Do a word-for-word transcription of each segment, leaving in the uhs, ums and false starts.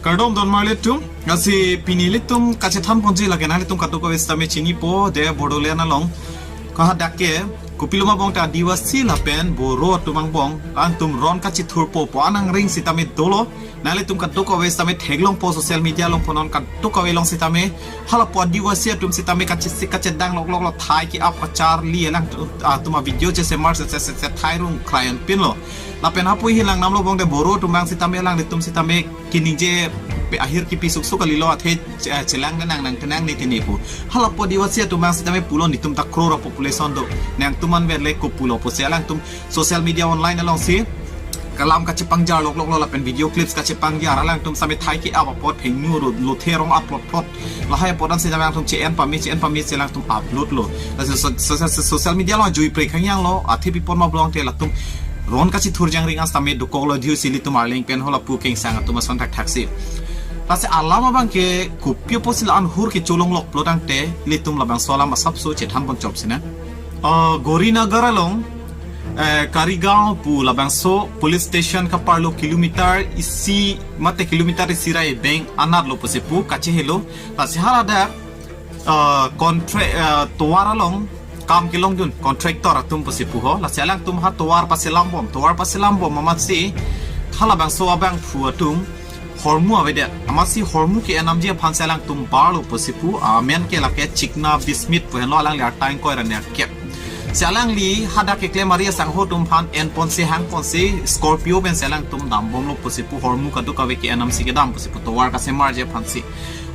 Kardom don marli atum, lasi pini ilitum kachethan ponji lake nanglitum kadokave sitame chinipo, de Bodoland along. Kahadak ke, kopiloma bongta Adivasi lapen Boro atum angbong, alangtum ron kachithurpo pu anang ring sitame dolo, nanglitum kadokave sitame theklongpo social media along punon kadokave along sitame, halapu Adivasi atum sitame kachesik kachedang loklok lo thai ke-ap kacharli alang tu-, atum a video chesemar se, se, se, se thai rung krayan pinlo. Lapen hapu ihin langdamlo bongte Boro atum abang sitame alanglitum sitame kiningje pe ahir kipi suksuk kalilo athe che-, chelang nang nang tenang ne tene pu. Halapu Adivasi atum abang sitame pulo netum ta crore population do. Nangtum anverle ko pulo pusi alangtum social media online alongsi kalam kachepangjar loklok lo lapen video clips kachepangjar alangtum sitame thai ke-ap apot phengnu ro lothe rong upload plot. Lahai apot an sitame alangtum che-en pame che-en pame si alangtum upload lo. Lasi so-, so-, so-, social media along jui pre khangyang lo, athe pi ponma bongte latum ron kachithur jangring an sitame dokok lo dhiu si ilitum Arleng pen halapu kengsang atum ason thakthak si. Lasi alam abang ke kopio pusi la-an hur kecholong lok pulo tangte ilitum labangso alam asapso chethan ponchop sinang. Uh, Gorinagar along, eh, Karigaon pu labangso police station kaparlo kilometer isi mate kilometer isi ra ebeng anat lo pusi pu kachehelo. Lasi haladak, uh, kontra-, uh, tovar along kam kelongdun contractor atum pusi pu ho. Lasi alangtum ha tovar paselam bom, tovar paselam bom amatsi halabangso abangphu atum hormu avedet. Amatsi hormu ke-en damji aphan si alangtum barlo pusi pu, amen ke lake Chikna Bismith pu henlo alangli arta ingkoi ra nerkep. Si alangli hadak keklem ari asangho atum aphan en ponsi hang ponsi Scorpio pensi alangtum dambomlo pusi pu hormu kadokave ke-en damsi kedam pusi pu tovar kasemarji aphan si.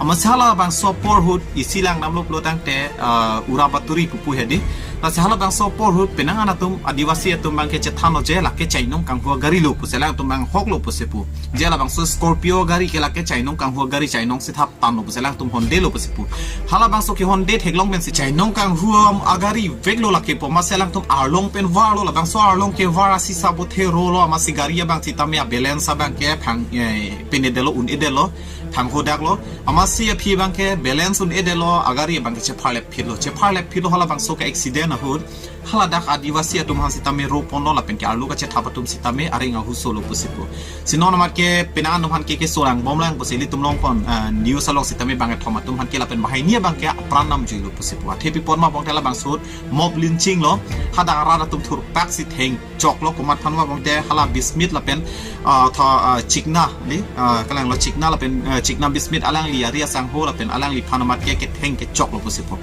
Amatsi halabangso apor ahut isi langdamlo pulo tangte, ah, ura baturi pupu hedi. Lasi halabangso apor ahut penang an atum Adivasi atum abang ke chethanlo je lake chainong kanghu agari lo pusi alangtum abang hoklo pusi pu. Je labangso Scorpio gari ke lake chainong kanghu agari chainong si thap tanlo pusi alangtum hondelo pusi pu. Halabangso ke honde theklong pensi chainong kanghu agari veklo lake pu amatsi alangtum arlong pen varlo labangso arlong ke var asi sabo the rolo amatsi gari abang sitame a-balance abang ke phang, eh, pine delo un-e delo. Thang hodak lo, amatsi aphi abang ke balance un-e delo, agari abang ke chepharlep phitlo, chepharlep phitlo halabangso ke accident ahut, haladak Adivasi atum aphan sitame ro ponlo lapen ke arlo kachethap atum sitame areng ahuso lo pusi pu. Si non amat ke penang atum aphan ke keso rangbom lang pusi ilitum longpon, eh, news along sitame bangkethom atum aphan ke lapen banghini abang ke apran damjuilo pusi pu. Athe pi ponma bongte labangso ahut mob lynching lo, hadak arat atum thurpak si theng choklo komat aphan ma bongte hala Bismith lapen, ah, tho, ah, Chikna li, ah, kalanglo Chikna lapen, ah, Chikna Bismith alangli ari asangho lapen alangliphan amat ke ketheng kechoklo pusi pu.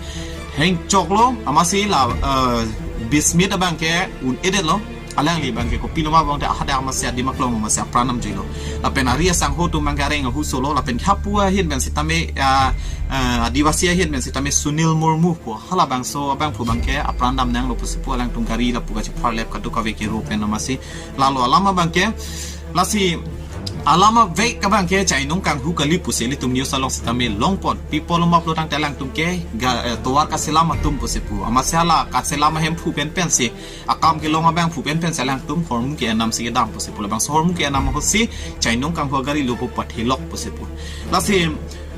Theng choklo amatsi la, ah, Bismith abang ke un-e detlo. Alangli abang ke kopiloma bongte hadak amatsi adim aklong amatsi apran damjuilo. Lapen ari asangho atum abang ke areng ahuso lo lapen hapu ahin pen sitame, ah, ah, Adivasi ahin pen sitame Sunil Murmu pu halabangso abangphu abang ke apran dam nanglo pusi pu alangtum gari lapu kachepharlep kadokave ke ro pen amatsi. Lalo alam abang ke, lasi alam avek abang ke chainong kanghu kali pusi ilitum news along sitame longpon. Pi ponma pulo tangte alangtum ke ga, eh, tovar kaselam atum pusi pu. Amatsi hala kaselam ahemphu pen pensi akam kelong abangphu pen pensi alangtum hormu ke-en damsi kedam pusi pu. Labangso hormu ke-en dam ahutsi chainong kanghu agari lo pu pathelok pusi pu. Lasi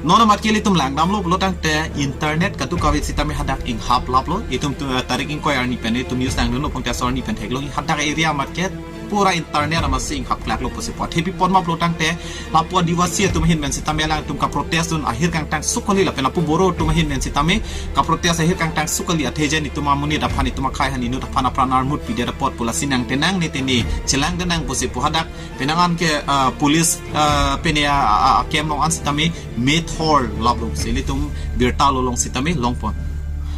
non amat ke ilitum langdamlo pulo tangte internet kadokave sitame hadak inghap laplo. Itum tu, eh, tarik ingkoi arni pen itum news langdunlo pongte aso arni pen theklong hadak area amat ke pura internet amatsi inghap klaklo pusi pu. Athe pi ponma pulo tangte lapu Adivasi atum ahin pen sitame alangtum kaprotest dun ahir kangtang sukali lapen lapu Boro atum ahin pen sitame kaprotest ahir kangtang sukali athe je netum amonit aphan netum akhei aphan inut aphan apran armut pidet apot pu lasi nang tenang ne tene chelang tenang pusi pu hadak penang an ke, ah, police, ah, pine a, a, a camp along an sitame methor laplo si ilitum birta lo along sitame longpon.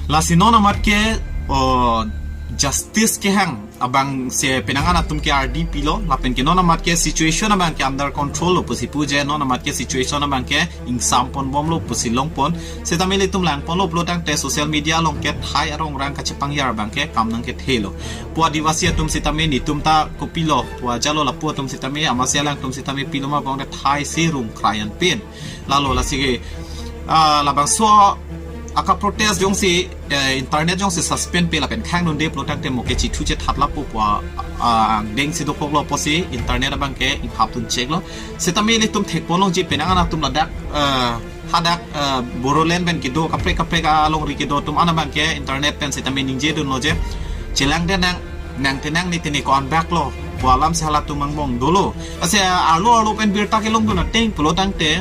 Lasi non amat ke, oh, justice kehang abang si penang an atum ke ardi pilo lapen ke non amat ke situation abang ke under control lo pusi pu je non amat ke situation abang ke ingsam ponbomlo pusi longpon. Sitame ilitum langponlo pulo tangte social media along ke thai arong rang kachepangjar abang ke kam nangkethelo. Pu Adivasi atum sitame netum ta kopilo pu ajalo lapu atum sitame amatsi alangtum sitame piloma bongte thai si rung krayan pin. Lalo lasi ke, ah, labangso akaprotest jongsi, eh, internet jongsi suspend pe lapen khang dunde pulo tangte mo ke chithu chethat lapu pu, ah, angdeng si dokoklo pusi internet abang ke inghap dun cheklo. Sitame ilitum thekponlongji penang an atum ladak, eh, hadak, eh, Bodoland pen kedo kaprek kaprek alongri kedo atum an abang ke internet pen sitame ningje dunlo je chelang tenang nang tenang ne tene ko-an baklo. pu alam si halatum angbong dolo. Lasi arlo arlo pen birta kelongdun ateng pulo tangte,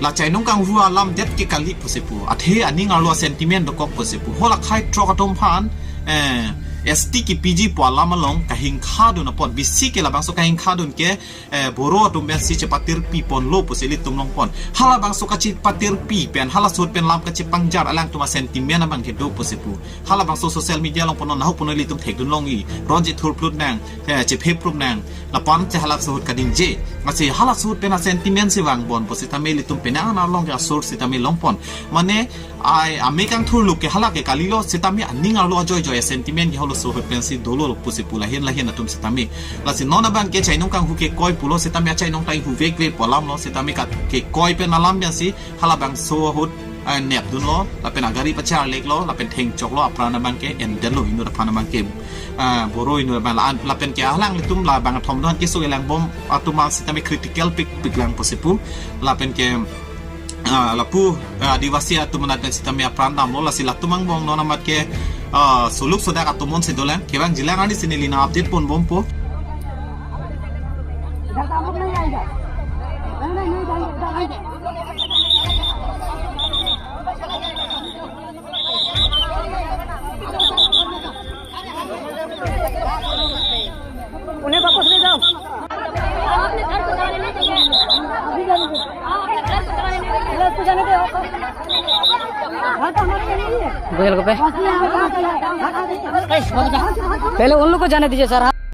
la chainong kanghu alam det ke kali pusi pu. Athe aning arlo a-sentiment dokok pusi pu. Hala akhai throk atum aphan, eh, S T kepiji pu alam along kahingkhadun apot. Bisi ke labangso kahingkhadun ke, eh, Boro atum pensi chepatirpi ponlo pusi ilitum longpon. Halabangso kachepatirpi pen, halaso ahut pen lam kachepangjar alangtum a-sentiment abang kedo pusi pu. Halabangso social media along pon non ahok pon ilitum thekdun longji. Ronji thurplut nang, eh, chephe prup nang. Lapen che halaso ahut kadingje. Lasi halaso ahut pen a-sentiment si vangbom pu sitame ilitum penang arlong ke a-source sitame longpon. Mane, ai, ame kangthur luk ke hala ke kalilo sitame aning arlo ajoijoi a-sentiment ke halaso ahut pensi dolo pusi pu lahin lahin atum sitame. Lasi non abang ke chainong kanghu kekoi pulo sitame achainong ta inghu vekve pu alamlo sitame ka kekoi pen alam pensi halabangso ahut, eh, nepdunlo, lapen agari pacharleklo, lapen thengchoklo, apran abang ke endetlo, inut aphan abang ke, eh, Boro inut abang la-an, lapen ke alanglitum labang athom do-an keso kelangbom atum sitame critical pikpik lang pusi pu, lapen ke, ah, lapu, ah, Adivasi atum anat pen sitame apran damlo, lasi latum angbong non amat ke, ah, suluk sodak atum monsi dolang, kevangjilang arnisi neli nang update ponbompo. उन्हें वापस ले जाओ। अभी जाने दो। अभी जाने दो। पहले उन लोग को जाने दीजिए सर।